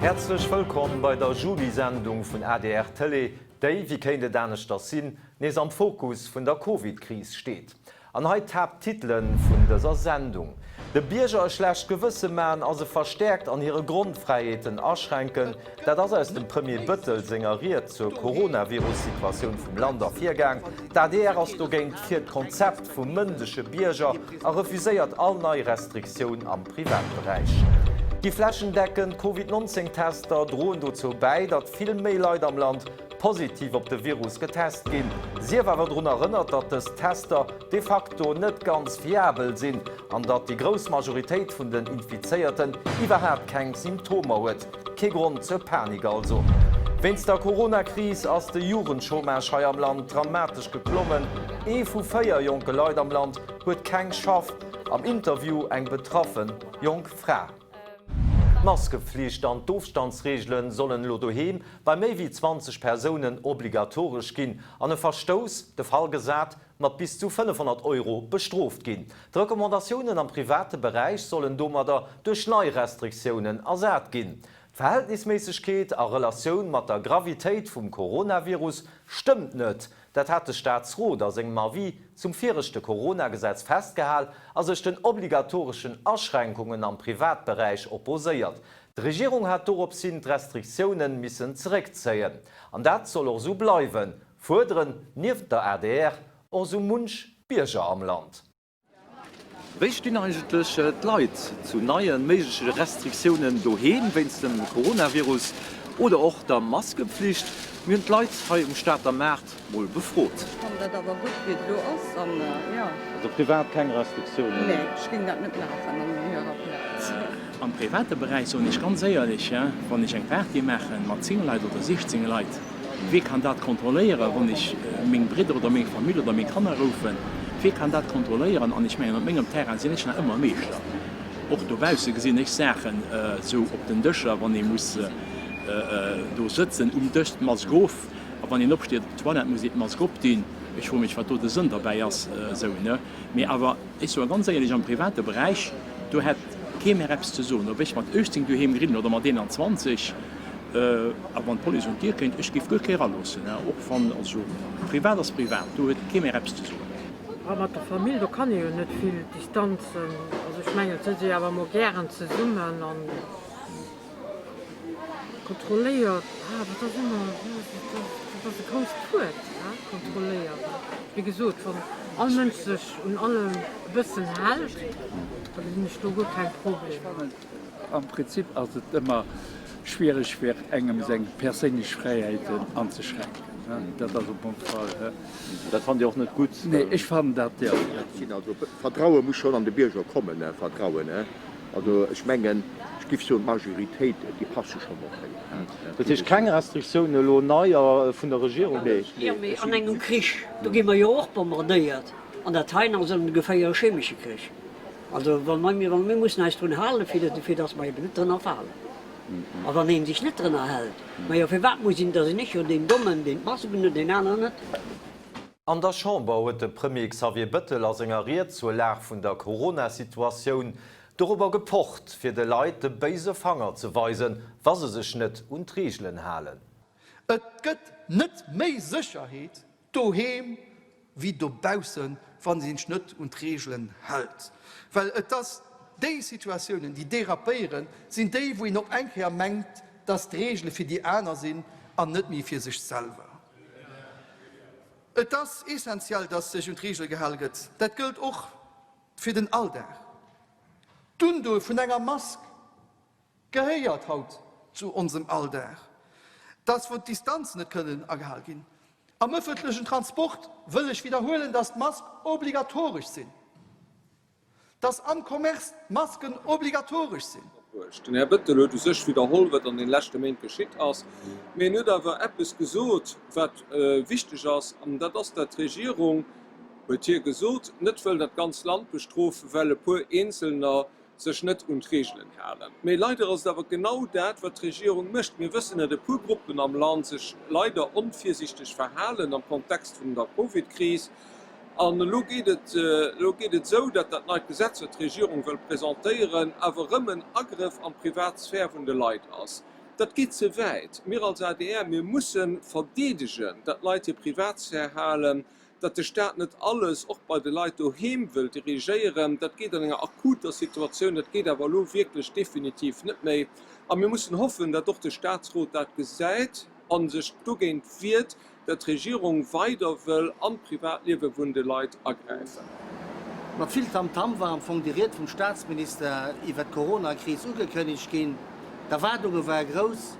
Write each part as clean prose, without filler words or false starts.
Häerzlech wëllkomm bei der Juli-Sendung vun adr Tëlee, déi, wéi kéint et aneschters sinn, nees am Fokus vun der Covid-Kris steet. An hei d'Haapttitele vun dëser Sendung, De Bierger e schlecht Gewësse man a se verstäerkt an hire Grondfräiheeten aschränken, dat ass aus dem Premier Bëttel senger Ried zur Coronavirus-Situatioun vum Land ervirgaang. D'adr ass dogéint fir d'Konzept vum mëndege Bierger a refuséiert all nei Restriktioun am Privatberäich. Déi flächendeckend Covid 19 Tester droen dozou bäi, datt vill méi Leit am Land positiv op de Virus getest ginn. Sief awer drun erënnert, datt dës Tester de facto net ganz fiabel sinn an datt déi grouss Majoritéit vun den Infizéierten iwwerhaapt keng Symptomer huet. Kee Grond zur Panik also. Wéinst der Corona-Kris ass de Jugendchômage hei am Land dramatesch geklommen. Ee vu 4 jonke Leit am Land huet keng Schaff. Am Interview eng betraffe jonk Fra. D'Maskeflicht an d'Ofstandsreegele sollen elo doheem bei méi wéi 20 Persounen obligatoresch ginn an e Verstouss, de Fall gesat, mat bis zu 500 Euro bestrooft ginn. D'Recommandatiounen am private Beräich sollen domadder duerch nei Restriktiounen ersat ginn. D'Verhältnisméissegkeet a Relatioun mat der Gravitéit vum Coronavirus stëmmt net, Dat hat de Staatsrot a sengem Avis zum viregte Corona-Gesetz festgehal a sech den obligatoreschen Aschränkungen am Privatberäich opposéiert. D'Regierung hat dorops hin d'Restriktioune missen zeréckzéien. An dat soll och esou bleiwen, fuerderen nieft der adr och esou munch Bierger am Land. Wéi stinn eigentlech d'Leit zu neie méigleche Restriktiounen doheem wéinst dem Coronavirus oder och der Maskepflicht? Mir hunn d'Leit hei um Stater Maart mol befrot. Ech fannen dat awer gutt wéi et elo ass an jo. Also privat keng Restriktiounen? Nee, ech géing dat net maachen an hirer Plaz. Am private Beräich soen ech ganz éierlech, wann ech eng Party maachen mat 10 Leit oder 16 Leit, Wee kann dat kontrolléieren, wann ech meng Bridder oder meng Famill oder meng Kanner roufen? Wee kann dat kontrolléieren? An ech mengen, op mengem Terrain sinn ech nach ëmmer Meeschter. Och dobausse gesinn ech Saachen esou op den Dëscher, wann ee muss do sëtzen um Dësch, d'Mask of, a wann een opsteet op d'Toilette, muss een d'Mask opdinn. Ech froe mech, wat do de Sënn derbäi ass. Esou, ne? Mee awer, ech soe ganz éierlech, am private Beräich, do hätt kee mer eppes ze soen, ob ech mat 18 doheem grillen oder mat 21. A wann d'Police un d'Dier kéint, ech géif guer kee raloossen, och wann, also privat ass privat, do huet kee méi eppes ze soen. A mat der Famill, do kann ee jo net vill Distanzen, also ech mengen, et sëtzt ee awer emol gären zesummen an kontrolléiert, ah dat ass ëmmer, dat ass e grousst Wuert, kontrolléieren. Wéi gesot, wann all Mënsch sech un allem e bëssen hält, da gesinn ech do guer keng Problemer. Am Prinzip ass et ëmmer schwiereg fir engem seng perséinlech Fräiheiten anzeschränken. Dat ass op mannst Fall. Dat fannt Dir och net gutt? Nee, ech fannen dat, jo. Also Vertraue muss schonn an de Bierger kommen, Vertrauen. Also ech mengen, ech giff soen, d'Majoritéit, déi passe schonn op héi. Dat heescht keng Restriktioun elo neier vun der Regierung? Nee. Jo, mee an engem Krich, do gi mer jo och bombardéiert. An dat heien ass en geféierleche chemesche Krich. Also wa mir, wa mir mussen eis drun halen, fir fir datt mer eben net drënner falen. A wann een sech net drënner hält, majo firwat muss een, da sinn ech jo deen Dommen, deen d'Mask unhuet, deen aneren net. An der Chamber huet de Premier Xavier Bëttel a senger Ried zur Lag vun der Corona-Situatioun dorobber gepocht, fir de Leit de béise Fanger ze weisen, wa se sech net un d'Reegelen halen. Et gëtt net méi Sécherheet Doheem wéi dobaussen, wann ee sech net un d'Reegelen hält. Well et ass déi Situatiounen, déi dérapéieren, sinn déi, wou een op eng Kéier mengt, dass d'Reegele fir déi aner sinn an net méi fir sech selwer. Et ass essentiell, dass sech un d'Reegele gehale gëtt. Dat gëllt och fir den Alldag. D'Undoe vun enger Mask Gehéiert haut zu onsem Alldag, dass wou d'Distanzen net kënnen agehal ginn. Am ëffentlechen Transport wëll ech widderhuelen, dass d'Mask obligatoresch sinn, dass am Commerce d'Masken obligatoresch sinn. Den Här Bettel huet u sech widderholl, wat an den leschte Méint geschitt ass. Mee en huet awer eppes gesot, wat wichteg ass, an dat ass, dat d'Regierung, huet hie gesot, net wëll dat ganz Land bestrofen, well e puer Eenzelner sech net un d'Reegelen halen. Mee leider ass et awer genau dat, wat d'Regierung mécht. Mir wëssen, datt e puer Gruppen am Land sech leider onvirsichteg verhalen am Kontext vun der Covidkris. An elo geet et, elo geet et esou, datt dat neit Gesetz, wat d'Regierung wëll presentéieren, awer erëm en Agrëff an d'Privatsphär vun de Leit ass. Dat geet ze wäit. Mir als adr, mir musse verdeedegen, datt d'Leit hir Privatsphär halen, datt de Staat net alles, och bei de Leit doheem, wëll dirigéieren. Dat geet an enger akuter Situatioun, dat geet awer elo wierklech definitiv net méi. A mir mussen hoffen, datt och de Staatsrot dat gesäit a sech dogéint wiert, datt d'Regierung weider wëll an d'Privatliewe vun de Leit agräifen. Mat vill Tamtam war am Fong déi Ried vum Staatsminister iwwer d'Corona-Kris ugekënnegt ginn. D'Erwaardunge ware grouss.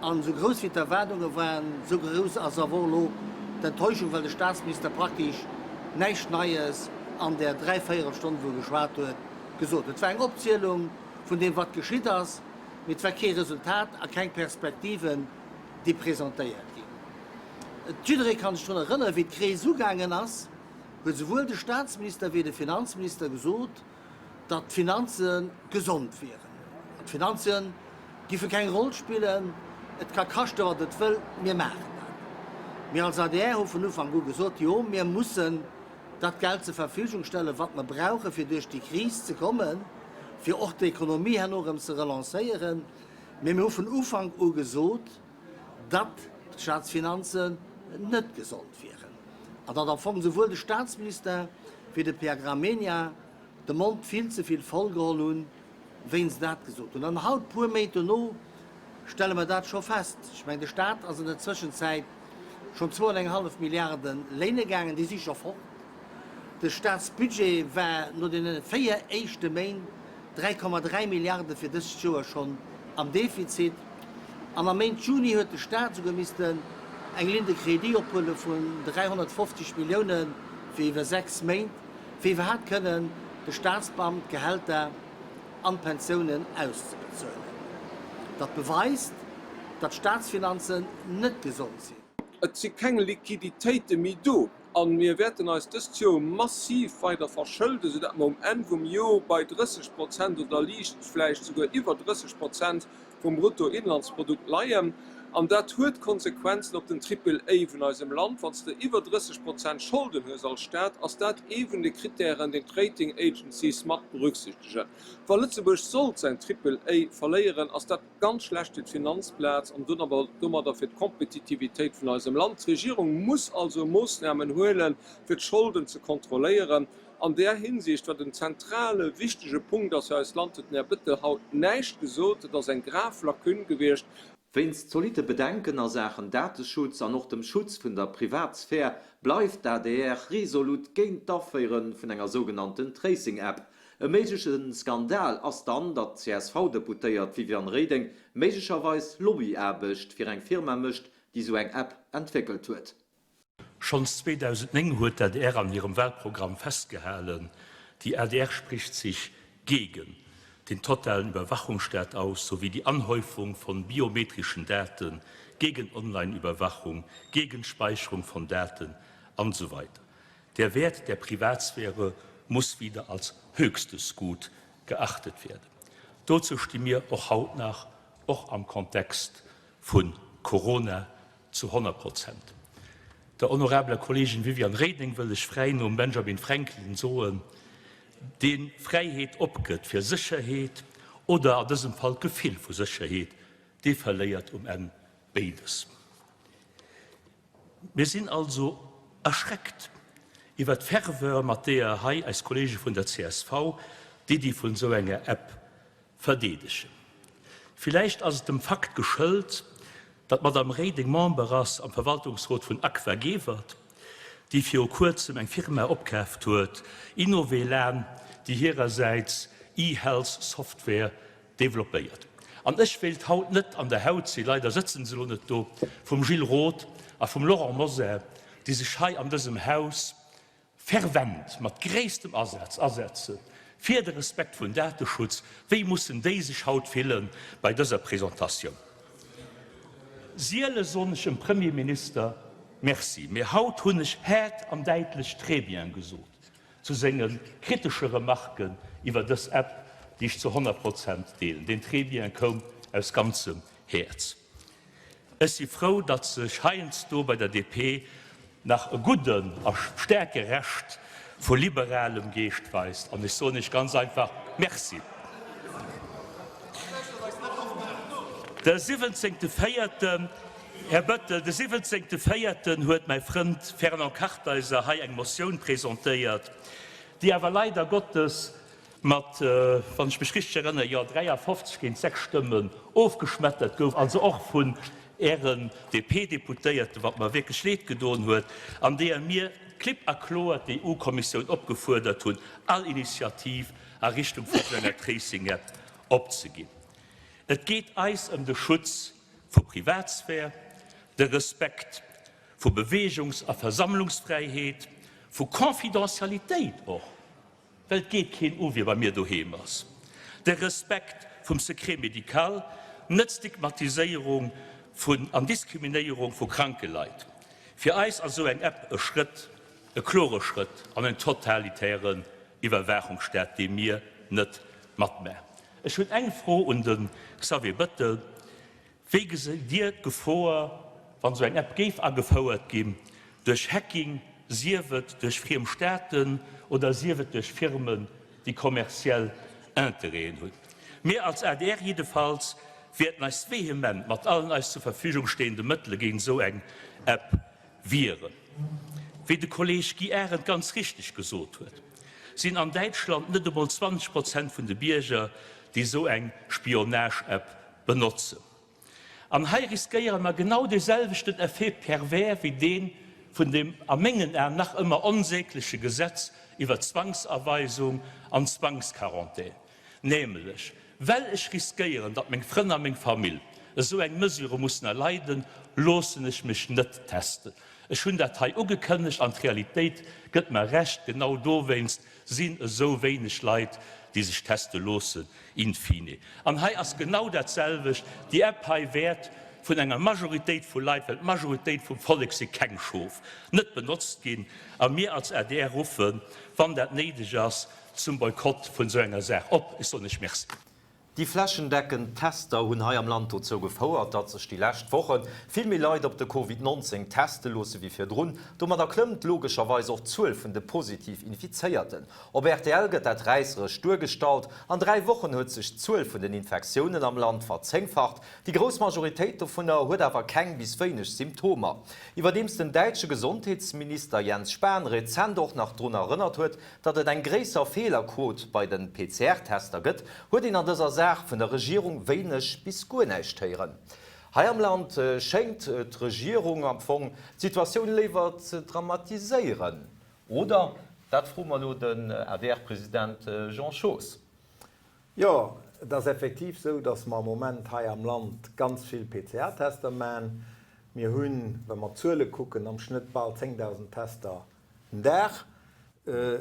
An esou grouss wéi d'Erwaardunge waren, esou grouss ass awer och elo d'Enttäuschung, well de Staatsminister praktesch näischt Neies an där dräivéierel Stonn, wou e geschwat huet, gesot huet. Et war eng Opzielung vun deem, wat geschitt ass, mee et war kee Resultat a keng Perspektiven, déi presentéiert ginn. Jidderee ka sech drun erënneren, wéi d'Kris ugaangen ass, huet esouwuel de Staatsminister wéi de Finanzminister gesot, datt d'Finanze gesond wieren. An d'Finanze giffe keng Roll spillen, et ka kaschte wat et wëll, mir maachen dat. Mir als adr hu vun Ufank u gesot, jo, mir mussen dat Geld zur Verfügung stellen, wat mer brauchen, fir duerch déi Kris ze kommen, fir och d'Ekonomie herno erëm ze relancéieren. Mee mir hu vun Ufank u gesot, datt d'Staatsfinanzen net gesond wieren an datt am Fong esouwuel de Staatsminister wéi de Pierre Gramegna de Mond vill ze vill voll geholl hunn, wéi se dat gesot hunn. An haut, puer Méint dono, stelle mer dat scho fest. Ech mengen, de Staat ass an der Zwëschenzäit schonn zwou an eng hallef Milliarde léine gaangen, déi si scho fort. De Staatsbudget war no deene 4 éischte Méint 3,3 Milliarde fir dëst Joer schonn am Defizit. An am Méint Juni huet de Staat esouguer missten eng Ligne de crédit ophuele vun 350 Millioune fir iwwer 6 Méint, fir iwwerhaapt kënnen de Staatsbeamten d'Gehälter an d'Pensiounen auszebezuelen. Dat beweist, datt d'Staatsfinanzen net gesond sinn. Et si keng Liquiditéite méi do. A mir wäerten eis dëst Joer massiv weider verschëlden, soudatt mer um Enn vum Joer bei 30 Prozent oder liicht vläicht souguer iwwer 30 Prozent vum Bruttoinlandsprodukt leien. An dat huet Konsequenzen op den Triple-A vun eisem Land. Wann s de iwwer 30 Prozent Scholden hues als Staat, ass dat ee vun de Kritären, deen d'Rating Agencies mat berücksichtegen. Wa Lëtzebuerg sollt säin Triple-A verléieren, ass dat Ganz schlecht fir d'Finanzplaz an domadder fir d'Kompetitivitéit vun eisem Land. D'Regierung muss also Moossnamen huelen, fir d'Scholden ze kontrolléieren. An där Hinsicht, wat en zentrale, wichtege Punkt ass fir eist Land, huet den Här Bettel haut näischt gesot. Et ass eng grav Lacune gewiescht. Wéinst zolitte Bedenken a Saachen Dateschutz an och dem Schutz vun der Privatsphär bleift d'ADR resolut géint d'Aféiere vun enger sougenannten Tracing-App. E méigleche Skandal ass dann, datt d'CSV-Deputéiert Viviane Reding méiglecherweis Lobbyaarbecht fir eng Firma mécht, déi sou eng App entwéckelt huet. Schonns 2009 huet d'ADR an hirem Wahlprogramm festgehalen, Die ADR spricht sich gegen den totalen Überwachungsstaat aus sowie die Anhäufung von biometrischen Daten, gegen Online-Überwachung, gegen Speicherung von Daten an esou weider. Der Wert der Privatsphäre muss wieder als höchstes Gut geachtet werden. Dozou sti mir och haut nach, och am Kontext vu Corona, zu 100 Prozent. Der honorabeler Kollegin Viviane Reding wëll ech fräi nom Benjamin Franklin soen, Dee Fräiheet opgëtt fir Sécherheet, oder an dësem Fall d'Gefill vu Sécherheet, dee verléiert um Enn béides. Mir sinn also erschreckt iwwert d'Ferveur, mat deeër hei eis Kollege vun der csv d'Iddi vun esou enger App verdeedegen. Villäicht ass et dem Fakt geschëlt, datt d'Madame Reding Member ass am Verwaltungsrot vun Aqua Gewert, déi viru kuerzem eng Firma opkaaft huet, Innovelan, déi hirersäits E-Health Software Développéiert. An ech wéilt haut net an der Haut sinn, leider sëtzen se elo net do, vum Gilles Roth a vum Laurent Mosar, déi sech hei an dësem Haus fervent, mat gréisstem Asaz asetze fir de Respekt vun Dateschutz. Wéi mussen déi sech haut fille bei dëser Presentatioun? Siele soen ech dem Premierminister Merci, mee haut hunn ech haart an däitlech Très bien gesot. Zu senge kritesche Remarken iwwer dës App, déi ech zu 100 Prozent deelen. Deen Très bien koum aus ganzem Häerz. Ech si frou, datt sech heiansdo bei der DP nach e gudden a staarke Rescht vu liberalem Geescht weist. An ech soen Iech ganz einfach Merci. De siwwenzéngte Véierten, Här Bettel, de siwwenzéngte Véierten huet mäi Frënd Fernand Kartheiser hei eng Motioun presentéiert, déi awer leider Gottes mat, wann ech mech richteg erënnere, jo, 53 géint 6 Stëmmen ofgeschmettert gouf, also och vun Ären DP-Deputéierten, wat mer wierklech leed gedoen huet, an deeër mir klipp a kloer d'EU-Kommissioun opgefuerdert hunn, all Initiativ a Richtung vun esou enger Tracing-App opzeginn. Et geet eis ëm de Schutz vu Privatsphär, de Respekt vu Beweegungs a Versammlungsfräiheet, vu Confidentialitéit och, well et geet keen u wie bei mir doheem ass, de Respekt vum Secret médical, net d'Stigmatiséierung vun an Diskriminéierung vu kranke Leit. Fir eis ass esou eng App e Schrëtt, e klore Schrëtt an en totalitären Iwwerwaachungsstaat, dee mir net matmaachen. Ech hunn eng Fro un de Xavier Bettel, Wéi gesitt Dir d'Gefor, wann esou eng App géif agefouert ginn, duerch Hacking, sief et duerch friem Staaten oder sief et duerch Firmen, déi kommerziell Interêten hunn? Mir als adr jiddefalls wäerten eis vehement mat allen eis zur Verfügung stehende Mëttele géint esou eng App wieren. Wéi de Kolleg Guy Arendt ganz richteg gesot huet, sinn an Däitschland net emol 20 Prozent vun de Bierger, déi esou eng Spionage-App benotzen. An hei riskéiere mer genau dee selwechten Effet pervers wéi dee vun dem a mengen Aen nach ëmmer onsägleche Gesetz iwwer d'Zwangsaweisung an d'Zwangsquarantän, nämlech well ech riskéieren, datt meng Frënn a meng Famill esou eng Mesure mussen erleiden, loossen ech mech net testen. Ech hunn dat hei ugekënnegt an d'Realitéit gëtt mer Recht, genau dowéinst sinn esou wéineg Leit, déi sech teste loossen, in fine. An hei ass genau dat selwecht. Déi App hei wäert vun enger Majoritéit vu Leit, well d'Majoritéit vum Vollek si keng Schof, net benotzt ginn. A mir als adr ruffen, wann dat néideg ass, zum Boykott vun esou enger Saach op. Ech soen lech Merci. Déi flächendeckend Tester hunn hei am Land dozou gefouert, datt sech déi lescht Woche vill méi Leit op de Covid 19 teste loosse wéi virdrun. Domadder klëmmt logescherweis och d'Zuel vun de positiv Infizéierten. Op rtl gëtt dat räisseresch duergestallt, An 3 Wochen huet sech d'Zuel vun den Infektiounen am Land verzéngfacht. Déi grouss Majoritéit dovunner huet awer keng bis wéineg Symptomer. Iwwerdeems den däitsche Gesondheetsminister Jens Spahn rezent och nach drun erënnert huet, Datt et eng gréisser Feelerquot bei de PCR-Tester gëtt, huet een an dëser Saach vun der Regierung wéineg bis guer näischt héieren. Hei am Land schéngt d'Regierung am Fong d'Situatioun léiwer ze dramatiséieren, oder? Dat froe mer elo den ADR-President Jean Schoos. Jo, et ass effektiv esou, datt mer am Moment hei am Land ganz vill PCR-Tester maachen. Mir hunn, wa mer d'Zuele kucken, am Schnëtt bal 10.000 Tester den Dag.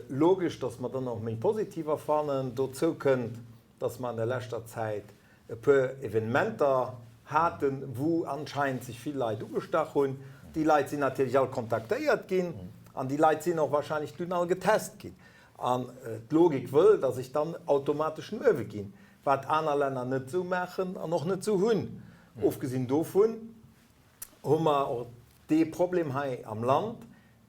Logesch, dass mer dann och méi Positiver fannen. Dozou kënnt, dass mer an der leschter Zäit e puer Evenementer haten, wou anscheinend sech vill Leit ugestach hunn. Déi Leit sinn natierlech all kontaktéiert ginn an déi Leit sinn och wahrscheinlech dunn all getest ginn. An d'Logik wëll, dass ech dann automatesch no uewe ginn, wat aner Länner net esou maachen an och net esou hunn. Ofgesinn dovun hu mer och dee Problem hei am Land,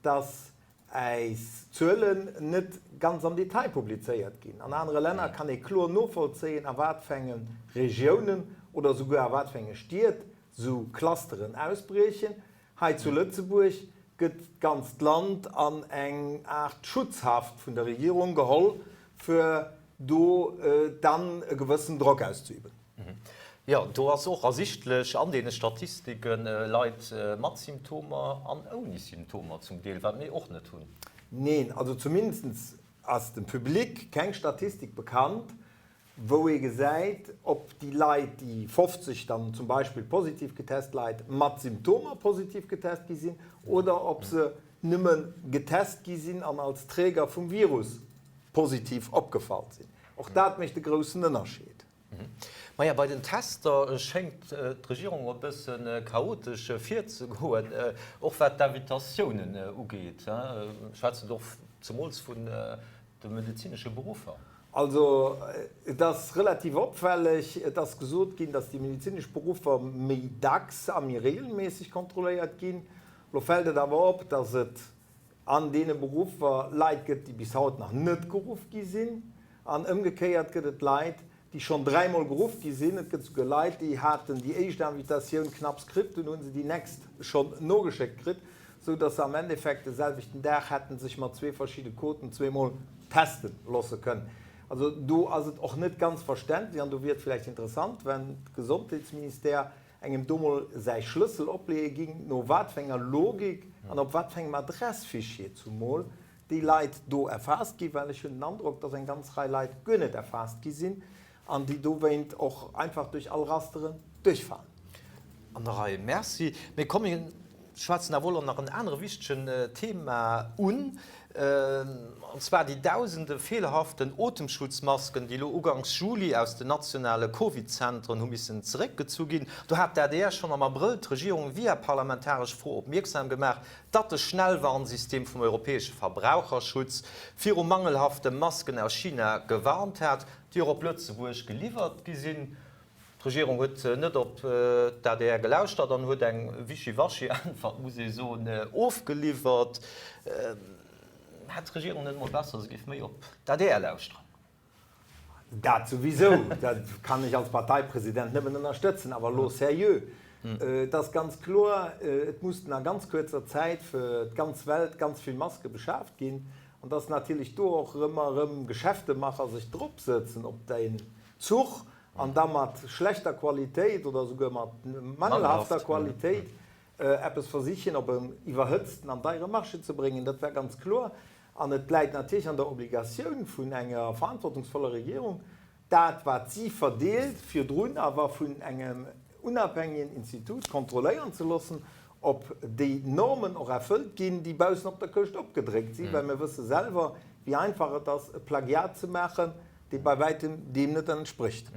dass äis Zuelen net ganz am Detail publizéiert ginn. An anere Länner kann ee kloer novollzéien, a wat fir enge Regiounen oder souguer a wat fir enge Stied sou Clusteren ausbriechen. Hei zu Lëtzebuerg gëtt d'ganzt Land an eng Aart Schutzhaft vun der Regierung geholl, fir do dann e gewëssen Drock auszeüben. Jo, do ass och ersichtlech an deene Statistiken, Leit mat Symptomer an ouni Symptomer zum Deel, wat mir och net hunn. Neen, also zumindest ass dem Public keng Statistik bekannt, wou ee gesäit, ob déi Leit, déi 50 dann zum Beispill positiv getest Leit, mat Symptomer positiv getest gi sinn oder ob se nëmme getest gi sinn an als Träger vum Virus positiv opgefall sinn. Och dat mécht e groussen Ënnerscheed. Maja, bei den Tester schéngt d'Regierung e bësse chaotesch virzegoen, och wat d'Invitatiounen ugeet. Ech schwätzen do zemools vun de medezinesche Beruffer. Also et ass relativ opfälleg, et ass gesot ginn, datt déi medezinesch Beruffer méi dacks a méi reegelméisseg kontrolléiert ginn. Lo fält et awer op, datt et an deene Beruffer Leit gëtt, déi bis haut nach net geruff gi sinn, an ëmgekéiert gëtt et Leit, déi schonn dräimol geruff gi sinn. Et gëtt souguer Leit, déi haten déi éischt Invitatioun knapps kritt, dunn hu se déi nächst schonn nogeschéckt kritt, esou datt se am Endeffekt de selwechten Dag hätten sech mat zwee verschidde Coden zweemol teste loosse kënnen. Also do ass et och net ganz verständlech an do wier et vläicht interessant, wenn d'Gesondheetsministère engem do mol säi Schlëssel opleeë ging, no wat fir enger Logik an op wat fir engem Adressfichier zumol déi Leit do erfaasst ginn, well ech hunn den Androck, dass eng ganz Rei Leit guer net erfaasst gi sinn an déi dowéint och einfach duerch all Rasteren duerchfalen. An der Rei. Merci. Mir kommen, schwätzen awer och nach en anere wichtegen Thema un, an zwar déi dausende feelerhaften Otemschutzmasken, déi elo uganks Juli aus den nationale Covid-Zentren hu missen zeréckgezu ginn. Do hat d'ADR schonn am Abrëll d'Regierung via parlamentaresch Fro opmierksam gemaach, datt de Schnellwarnsystem vum europäesche Verbraucherschutz viru mangelhafte Masken aus China gewarnt hat, déi och op Lëtzebuerg geliwwert gi sinn. D'Regierung huet net op d'ADR gelauschtert an huet eng wischiwaschi Äntwert, muss ee soen, ofgeliwwert. Hätt d'Regierung net emol besser, se géif méi op d'ADR lauschteren? Dat souwisou, dat kann ech als Parteipresident nëmmen ënnerstëtzen. Awer elo sérieux, et ass ganz kloer, et mussten a ganz kuerzer Zäit fir d'ganz Welt ganz vill Maske beschaaft ginn. An dass natierlech do och ëmmer erëm Geschäftemacher sech dropsëtzen op deen Zuch an da mat schlechter Qualitéit oder esouguer mat mangelhafter Qualitéit eppes versichen op en iwwerhëtzten an deiere Marché ze bréngen, dat war ganz kloer. An et läit natierlech an der Obligatioun vun enger verantwortungsvoller Regierung, dat wat si verdeelt, virdrun awer vun engem unabhängigen Institut kontrolléieren ze loossen, ob déi Normen och erfëllt ginn, déi baussen op der Këscht opgedréckt sinn, well mir wësse selwer, wéi einfach et ass, e Plagiat ze maachen, dee bei wäitem deem net entsprécht.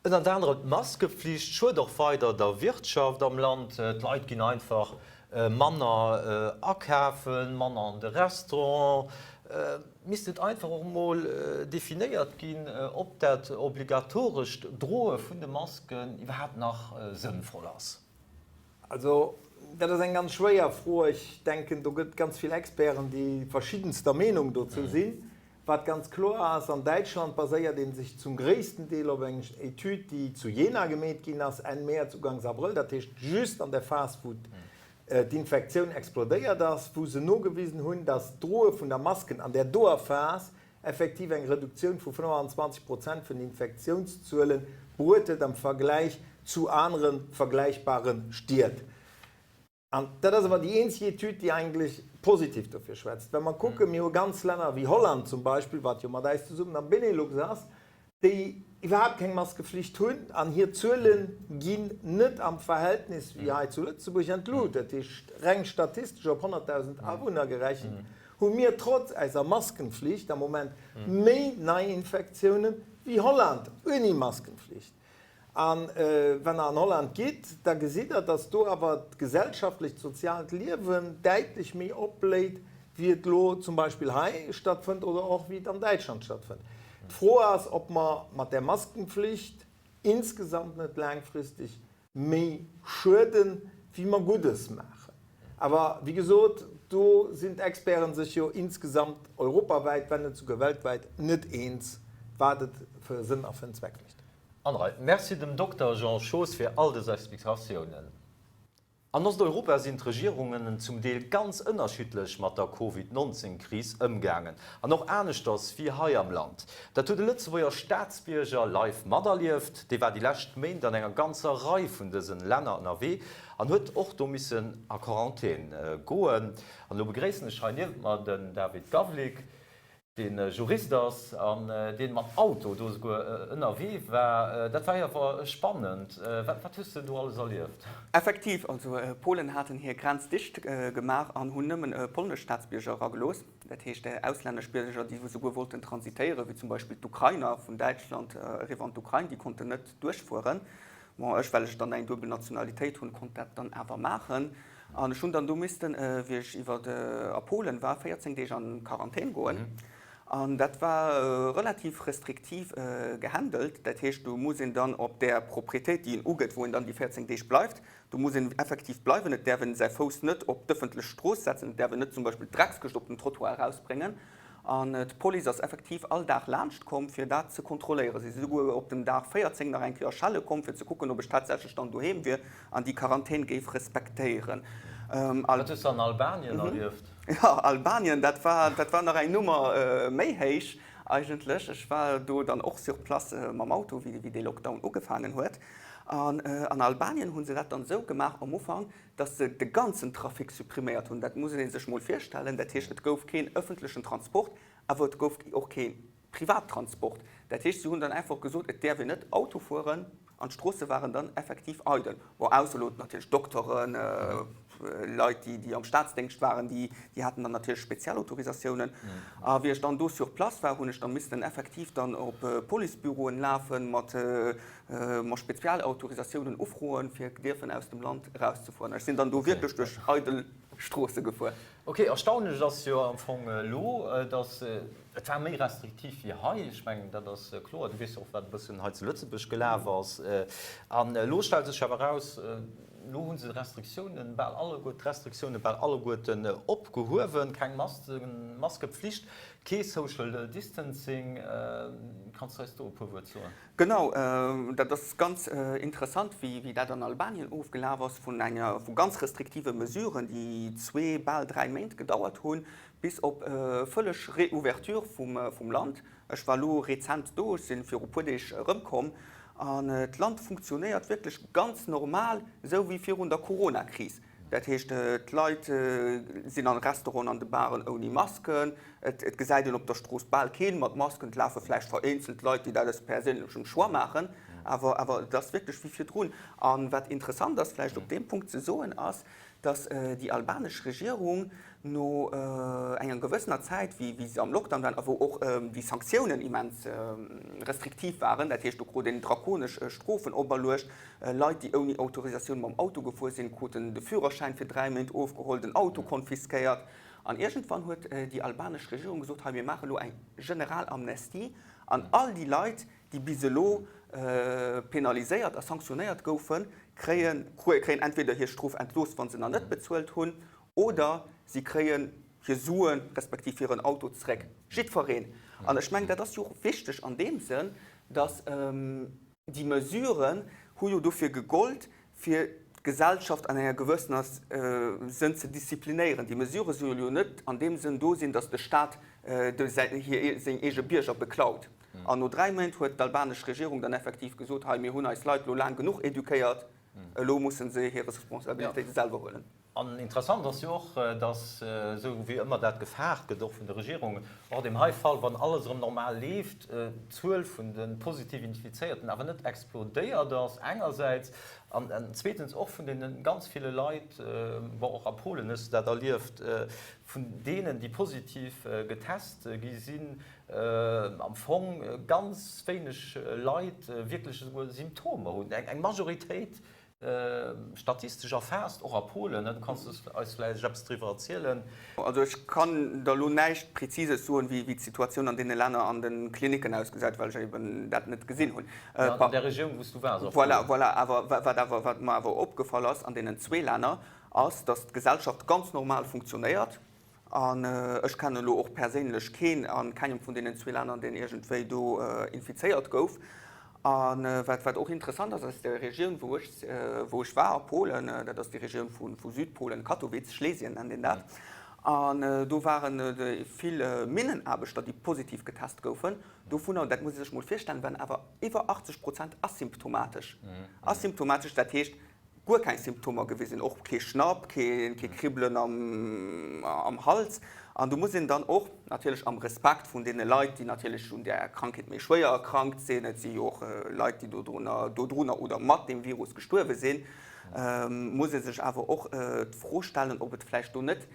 Ënnert anerem d'Maskepflicht schued och weider der Wirtschaft am Land. D'Leit ginn einfach Manner akafen, manner an de Restaurant. Misst et einfach och emol definéiert ginn, ob dat obligatorescht Droe vun de Masken iwwerhaapt nach sënnvoll ass? Also, dat ass eng ganz schwéier Fro. Ech denken, do gëtt et ganz vill Experten, déi verschiddenster Meenung dozou sinn. Wat ganz kloer ass, An Däitschland baséiert ee sech zum gréissten Deel op eng Etüd, déi zu Jena gemeet ginn ass, Enn Mäerz, Uganks Abrëll, dat heescht just an der Phas, wou d'Infektioun explodéiert ass, wou se nogewisen hunn, datt d'Droe vun der Masken an där doer Phas effektiv eng Reduktioun vu 25 Prozent vun den Infektiounszuele bruet huet am Vergläich zu anere vergläichbare Stied. An dat ass awer déi eenzeg Etüd, déi eigentlech positiv dofir schwätzt. Wa mer kucken, mir hu ganz Länner wéi Holland zum Beispill, wat jo mat äis zesummen am Benelux ass, déi iwwerhaapt keng Maskeflicht hunn an hir Zuele ginn net am Verhältnis wéi hei zu Lëtzebuerg an d'Lut. Dat heescht, reng statistesch op 100.000 Awunner gerechent, hu mir trotz eiser Maskenflicht am Moment méi Neiinfektiounen wéi Holland ouni Maskenflicht. A wann Der an Holland gitt, da gesitt Der, datt do awer d'gesellschaftlecht, d'soziaalt Liewen däitlech méi opbléit, wéi et elo zum Beispill hei stattfënnt oder och wéi et an Däitschland stattfënnt. D'Fro ass, ob mer mat där Maskenpflicht insgesamt net laangfristeg méi schueden, wéi mer Guddes maachen. Awer wéi gesot, do sinn d'Experten sech jo insgesamt europawäit, wenn net souguer weltwäit, net eens, wat et fir e Sënn a fir en Zweck mécht. An Rei. Merci dem Dokter Jean Schoos fir all des Explikatiounen. An Osteuropa sinn d'Regierungen zum Deel ganz ënnerschiddlech mat der Covid 19 Kris ëmgaangen. An och aneschters wéi hei am Land. Dat huet e Lëtzebuerger Staatsbierger live materlieft. Dee war déi lescht Méint an enger ganzer Rei vun dësen Länner ënnerwee an huet och do missen a Quarantän goen. An elo begréissen ech hei niewent mer den David Gawlik. deen Jurist ass an deen mam Auto do esouguer ënnerwee war. Dat war jo awer spannend. Wat hues de do alles erlieft? Effektiv, also Polen haten hir Grenz dicht gemaach an hunn nëmmen polnesch Staatsbierger eragelooss. Dat heescht auslännesch Bierger, déi esouguer wollten transitéieren, wéi zum Beispill d'Ukrainer vun Däitschland eriwwer an d'Ukrain, déi konnten net duerchfueren. Bon, ech, well ech dann eng duebel Nationalitéit hunn, konnt dat dann awer maachen. An ech hunn dann do missten, wéi ech iwwer a Polen war, 14 Deeg an Quarantän goen. An dat war relativ restriktiv gehandelt. Dat heescht, do muss een dann op där Propriétéit, déi een ugëtt, wou een dann déi 14 Deeg bleift, do muss een effektiv bleiwen. Et däerf een säi Fouss net op d'ëffentlech Strooss setzen, et däerf een net zum Beispill d'Dreckskëscht op den Trottoir erausbréngen. An d'Police ass effektiv all Dag laanscht komm, fir dat ze kontrolléieren. Si si souguer op dem Dag 14 nach eng Kéier schelle komm, fir ze kucken, ob ech tatsächlech dann doheem wier an déi Quarantän géif respektéieren. Wat hues de an Albanien erlieft? Jo, Albanien, dat war, dat war nach eng Nummer méi héich eigentlech. Ech war do dann och sur place mam Auto, wéi dee Lockdown ugefaangen huet. An an Albanien hu se dat dann esou gemaach am Ufank, dass se de ganzen Trafic suppriméiert hunn. Dat muss ee sech mol virstellen. Dat heescht, et gouf keen ëffentlechen Transport, awer et gouf och kee Privattransport. Dat heescht, se hunn dann einfach gesot, et däerf een net Auto fueren an d'Stroosse waren dann effektiv eidel. Bon, ausser elo natierlech Dokteren, Leit, déi am Staatsdéngscht waren, déi haten dann natierlech speziell Autorisatiounen. A wéi ech dann do sur place war, hunn ech da missten effektiv dann op Policebüroen lafen mat mer Spezialautorisatiounen ufroen, fir dierfen aus dem Land erauszefueren. Ech sinn dann do wierklech duerch eidel Stroosse gefuer. Ok, erstaunlech ass jo am Fong elo, dass et war méi restriktiv wéi hei. Ech mengen, dat ass kloer. Du weess jo och, wat e bëssen hei zu Lëtzebuerg gelaf ass. An elo stellt sech awer eraus, elo hu se d'Restriktiounen bal alleguer, d'Restriktioune bal alleguerten opgehuewen, keng Maskepflicht, kee Social Distancing. Kanns du eis do e puer Wuert soen? Genau, dat ass ganz interessant, wéi dat an Albanien ofgelaf ass, vun enger, vu ganz restriktive Mesuren, déi zwee, bal dräi Méint gedauert hunn, bis op vëlleg Reouverture vum Land. Ech war elo rezent do, ech si viru puer Deeg erëmkomm, an d'Land funktionéiert wierklech ganz normal, esou wéi virun der Coronakris. Dat heescht, d'Leit sinn an Restauranten an de Baren ouni Masken. Et gesäit een op der Strooss bal keen mat Masken. Et lafe vläicht vereenzelt Leit, déi dat aus perséinlechem Choix maachen, awer awer et ass wierklech wéi virdrun. A wat interessant ass vläicht op deem Punkt ze soen, ass, datt déi albanesch Regierung no enger gewëssener Zäit, wéi se am Lockdown waren a wou och déi Sanktiounen immens restriktiv waren, dat heescht do krut een drakonesch Strofen operluecht, Leit, déi ouni Autorisatioun mam Auto gefuer sinn, kruten de Führerschäin fir 3 Méint ofgeholl, den Auto konfiskéiert. An iergendwann huet déi albanesch Regierung gesot, hei mir maache lo eng general Amnestie an all déi Leit, déi bis elo penaliséiert a sanktionéiert goufen, kréien entweder hir Strof entlooss, wa se nach net bezuelt hunn, oder si kréien hir Suen, respektiv hiren Auto zeréck. Jiddwereen. An ech mengen, dat ass jo och wichteg an deem Sënn, datt Déi Mesuren hu jo dofir gegollt, fir d'Gesellschaft an enger gewëssener Sënn ze disziplinéieren. Déi Mesurë solle jo net an deem Sënn do sinn, datt de Staat seng eege Bierger beklaut. An no 3 Méint huet d'albanesch Regierung dann effektiv gesot, hei mir hunn eis Leit elo laang genuch eduquéiert, elo musse se hir Responsabilitéite selwer huelen. An interessant ass jo och, dass, esou wéi ëmmer dat gefaart gëtt, och vun de Regierungen, och an deem hei Fall, wann alles erëm normal leeft, d'Zuel vun de positiv Infizéierten awer net explodéiert ass engersäits, an zweetens och vun deene ganz ville Leit, bon, och a Polen hues de dat erlieft, vun deenen, déi positiv getest gi sinn, am Fong ganz wéineg Leit wierklech esouguer Symptomer hunn. Eng Majoritéit Statistesch erfaasst, och a Polen, du kanns eis vläicht eppes driwwer erzielen. Also ech kann der elo näischt Präzises soen, wéi d'Situatioun an deene Länner an de Klinicken ausgesäit, well ech eben dat net gesinn hunn. An där Regioun, wou s du waars a Polen. Voilà, voilà. Awer wat awer, wat mer awer opgefall ass an deenen zwee Länner, ass, datt d'Gesellschaft ganz normal funktionéiert. An ech kennen elo och perséinlech keen a kengem vun deenen zwee Länner, deen iergendwéi do infizéiert gouf. A wat wat och interessant ass aus der Regioun, wou ech wou ech war a Polen, dat ass déi Regioun vu vu Südpolen, Katowice, Schlesien nennt een dat, an do waren vill Minnenaarbechter, déi positiv getest goufen. Dovunner, dat muss ee sech mol virstellen, waren awer iwwer 80 Prozent asymptomatesch. Asymptomatesch, dat heescht, guer keng Symptomer gewisen, och kee Schnapp, kee Kribbelen am Hals. An do muss een dann och, natierlech am Respekt vun deene Leit, déi natierlech un där Krankheet méi schwéier erkrankt sinn, et si jo och Leit, déi dodrunner, dodrunner oder mat deem Virus gestuerwe sinn, muss ee sech awer och d'Fro stellen, ob et vläicht do net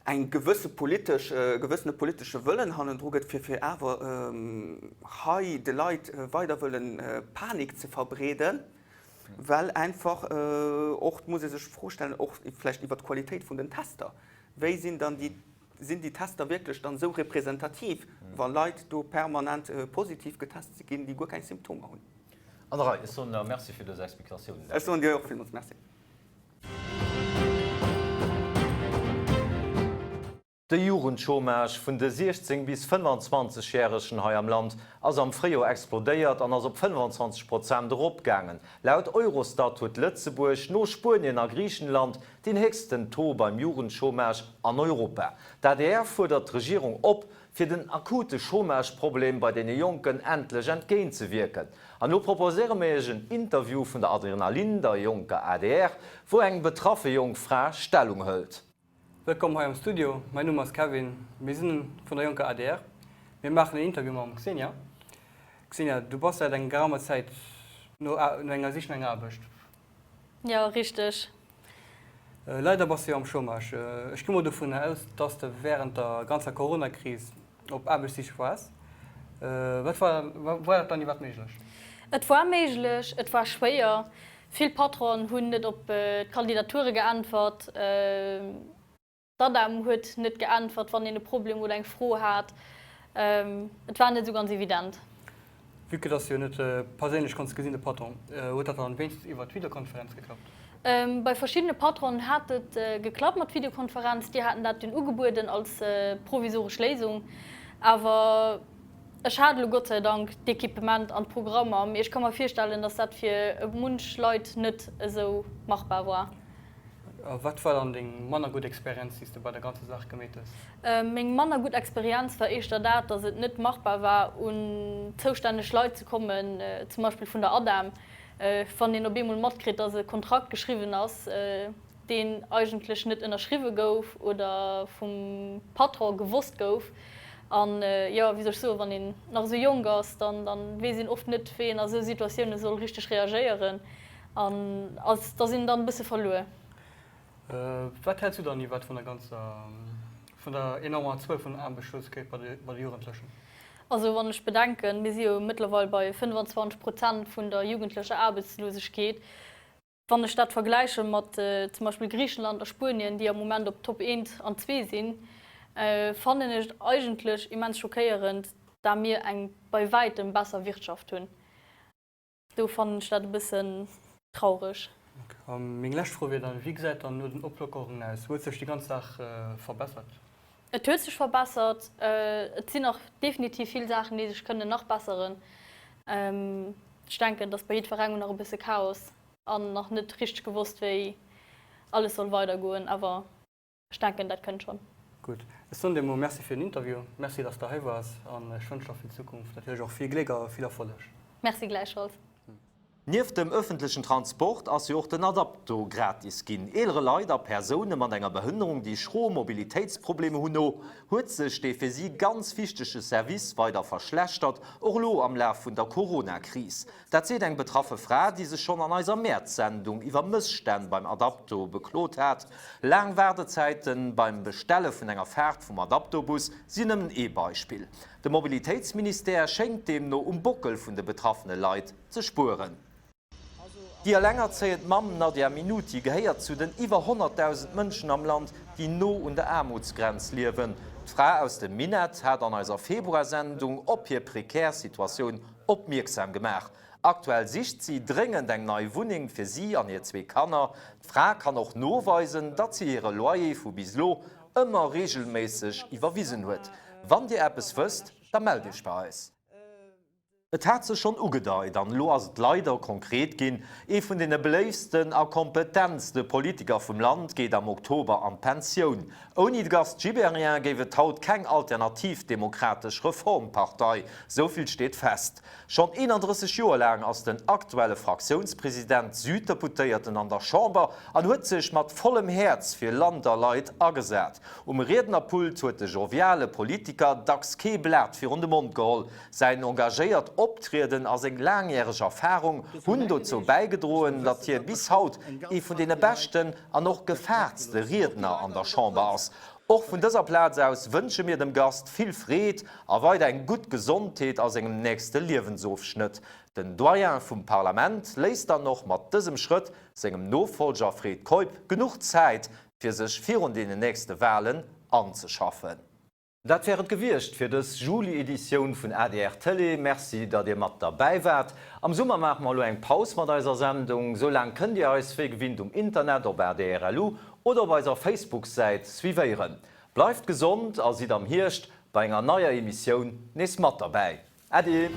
eng gewësse politesch, e gewëssene politesche Wëllen hannendru gëtt, fir fir awer hei de Leit weider wëllen Panik ze verbreeden. Well einfach och, et muss ee sech d'Fro stellen, och vläicht iwwert d'Qualitéit vun den Tester, Wéi sinn dann déi, sinn déi Tester wierklech dann esou representativ, wa Leit do permanent positiv getest ginn, déi guer keng Symptomer hunn? An der Rei. Ech soen der Merci fir dës Explikatiounen. Ech soen dir och villmools Merci. De Jugendchômage vun de 16 bis 25 Järegen hei am Land ass am Fréijoer explodéiert an ass op 25 Prozent eropgaangen. Laut Eurostat huet Lëtzebuerg no Spuenien a Griichenland deen héchsten Taux beim Jugendchômage an Europa. D'adr fuerdert d'Regierung op, fir den akute Chômageproblem bei deene Jonken endlech entgéintzewierken. An elo proposéiere mir Iech en Interview vun der Adrenalin, der jonker adr, wou eng betraffe jonk Fra Stellung hëlt. Wëllkomm hei am Studio, mäin Numm ass Kevin, mir sinn vun der jonker adr. Mir maachen en Interview mam Xenia. Xenia, du bass säit eng geraumer Zäit no enger Sich no enger Aarbecht. Jo, richteg. Leider bass de jo am Chômage. Ech gi mol dovunner aus, dass de wärend der ganzer Coronakris op Aarbechtssich waars. Wat war, war dat dann iwwerhaapt méiglech? Et war méiglech, et war schwéier. Vill Patronen hunn net op d'Kandidature geäntwert. D'ADEM huet net geäntwert, wann een e Problem oder eng Fro hat. Et war net esou ganz evident. Vue que dass jo net perséinlech konns gesinn, de Patron, huet dat dann wéinstens iwwert d'Videokonferenz geklappt? Bei verschiddene Patronen hat et geklappt mat Videokonferenz. Déi haten dat dunn ugebueden als provisoresch Léisung. Awer ech hat elo Gott sei Dank d'Equipement an d'Programmer, mee ech ka mer virstellen, dass dat fir e munch Leit net esou machbar war. A wat war dann deng manner gutt Experienz, déi s de bei der ganzer Saach gemeet hues? Meng manner gutt Experienz war éischter dat, dass et net machbar war, un zoustänneg Leit ze kommen, zum Beispill vun der ADEM. Wann een op eemol matkritt, dass e Kontrakt geschriwwen ass, deen eigentlech net ënnerschriwwe gouf oder vum Patron gewosst gouf. An jo, wéi soll ech soen, wann een nach esou jonk ass, dann weess een oft net, wéi een a sou Situatioune soll richteg reagéieren. An ass da sinn dann e bësse verluer. Wat häls du dann iwwert vun der ganzer, vun der enormer Zuel vun Aarbechtslosegkeet bei de, bei de Jugendlechen? Also wann ech bedenken, mir si jo mëttlerweil bei 25 Prozent vun der jugendlecher Aarbechtslosegkeet, wann ech dat vergläiche mat zum Beispill Griichenland a Spuenien, déi am Moment op Top eent an zwee sinn, fannen ech et eigentlech immens schockéierend, da mir eng bei wäitem besser Wirtschaft hunn. Do fannen ech dat e bëssen traureg. A meng lescht Fro wier dann, Wéi gesäit dann no den Oplockerungen aus? Huet sech déi ganz Saach verbessert? Et huet sech verbessert. Et sinn nach definitiv vill Saachen, déi sech kënnen nach besseren. Ech denken, et ass bei jiddwerengem nach e bësse Chaos an nach net richteg gewosst, wéi alles soll weidergoen. Awer Ech denken, dat kënnt schonn. Gutt. Ech soen dir emol Merci fir den Interview. Merci, dass de hei waars an ech wënschen der fir d'Zukunft natierlech och vill Gléck a vill Erfolleg. Merci gläichfalls. Nieft dem ëffentlechen Transport ass jo och den Adapto gratis ginn. Eelere Leit a Persoune mat enger Behënnerung, déi schro Mobilitéitsproblemer hunn, no huet sech dee fir si ganz wichtege Service weider verschlechtert, och elo am Laf vun der Corona-Kris. Dat seet eng betraffe Fra, déi sech schonn an eiser Mäerz-Sendung iwwer Mësstänn beim Adapto beklot hat. Laang Waardezäite beim Bestelle vun enger Faart vum Adapto-Bus sinn nëmmen ee Beispill. De Mobilitéitsministère schéngt deemno um Bockel vun de betraffene Leit ze spueren. Déi elengerzéiend Mamm Nadia Minuti gehéiert zu den iwwer 100.000 Mënschen am Land, déi no un der Aarmutsgrenz liewen. D'Fra aus dem Minett hat an eiser Februarsendung op hir prekär Situatioun opmierksam gemaach. Aktuell sicht si dréngend eng nei Wunneng fir si an hir zwee Kanner. D'Fra kann och noweisen, datt si hire Loyer vu bis elo ëmmer reegelméisseg iwwerwisen huet. Wann Dir eppes wësst, da mellt Iech bei eis. Et hat sech schonn ugedeit an elo ass et leider konkret ginn, Ee vun deene beléiftsten a kompetentste Politiker vum Land geet am Oktober an d'Pensioun. Ouni de Gast Gibéryen géif et haut keng alternativ demokratesch Reformpartei, sou vill steet fest. Schonn 31 Joer laang ass den aktuelle Fraktiounspresident Süddeputéierten an der Chamber an huet sech mat vollem Häerz fir Land a Leit agesat. Um Riednerpult huet de joviale Politiker dacks kee Blat virun de Mond geholl. Säin engagéiert Optrieden a seng laangjäreg Erfarung hunn dozou bäigedroen, datt hie bis haut ee vun deene beschten an och gefaartste Riedner an der Chamber ass. Och vun dëser Plaz aus wënsche mir dem Gast vill Freed a weider eng gutt Gesondheet a sengem nächste Liewensofschnëtt. Den Doyen vum Parlament léisst dann och mat dësem Schrëtt sengem Nofollger Fred Keup genuch Zäit, fir sech virun deenen nächste Walen anzeschaffen. Dat wär et gewiescht fir dës Juli-Editioun vun adr Tëlee. Merci, datt Dir mat derbäi waart. Am Summer maache mer elo eng Paus mat eiser Sendung. Sou laang kënnt Dir eis wéi gewinnt um Internet op adr.lu oder op eiser Facebook-Säit suivéieren. Bleift gesond a sidd am Hierscht bei enger neier Emissioun nees mat derbäi. Äddi!